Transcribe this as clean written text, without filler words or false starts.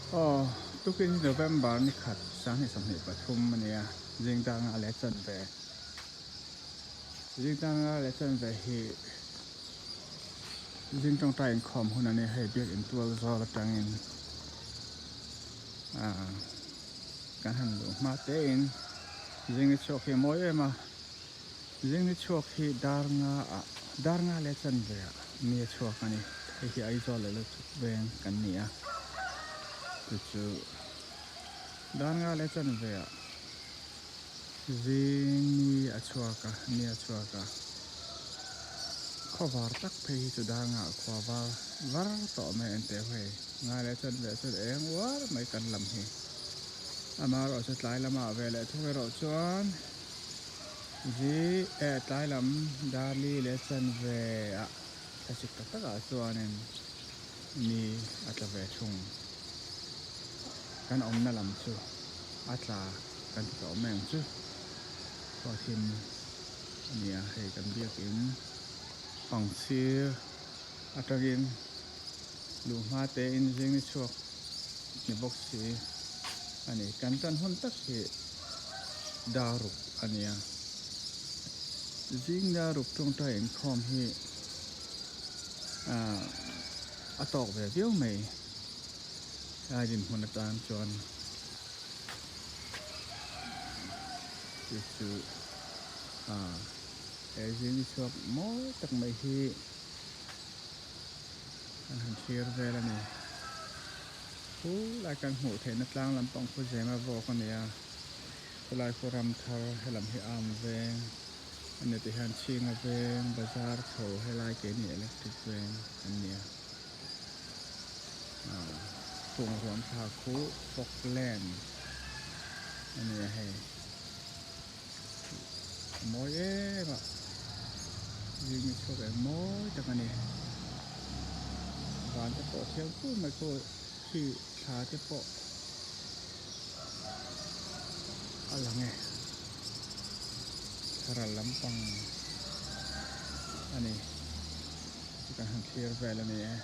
Aw tukin hi November ni khat 2023 a nia zing danga leh chanve zing danga leh chanve hi zing tawngtai inkhawm hun a nia hei biakin tual zawl atangin ah kan han luh hma tein zing ni chhuak hi a mawi em a zing ni chhuak hi dar nga ah dar nga leh chanve ah mi a chhuak a ni hei hi Aizawl leh Luchuk veng kan ni a chu chu dar nga leh chanve ah zing ni a chhuak a ni a chhuak a khawvar tak phei hi chu dar nga ah khua var var tawh mai an teh hei nga leh chanve chuan eng uar mai kan lam hi amaherawhchu tlai lamah ve leh thung erawh chuan. Zi eh tlai lam Darli leh chanve ah thlasik tak tak ah chuanin ni a tla ve thung. Kan awmna lam chu a tla kan ti tawh mai ang chu. Khuathim a ni a, hei kan biakin pangchir atangin luh hma te in zing ni chhuak ni bawk si a ni. Kan tan hun tak hi daruk a ni a, zing daruk tawngtai inkhawm hi ah a tawk ve viau mai lai dinhmun atan chuan chu chu ah he zing ni chhuak mawi tak mai hi. Kan han thlir vel a ni. Khu lai kan hmuh theihna tlang lampang khu zema vawk a ni a, khulai khu ram thar helam hi am veng a ni tih hian chhinga veng bazar chho helai keini electric veng an ni a. Aaa chung ruam thla khu Falkland a ni a hei. A mawi em a zing ni chhuak eng mawi tak a ni van te pawh thiang fur mai pawh khi thla te pawh a lang e thla ral lampang a ni chu kan han thlir vel a ni e.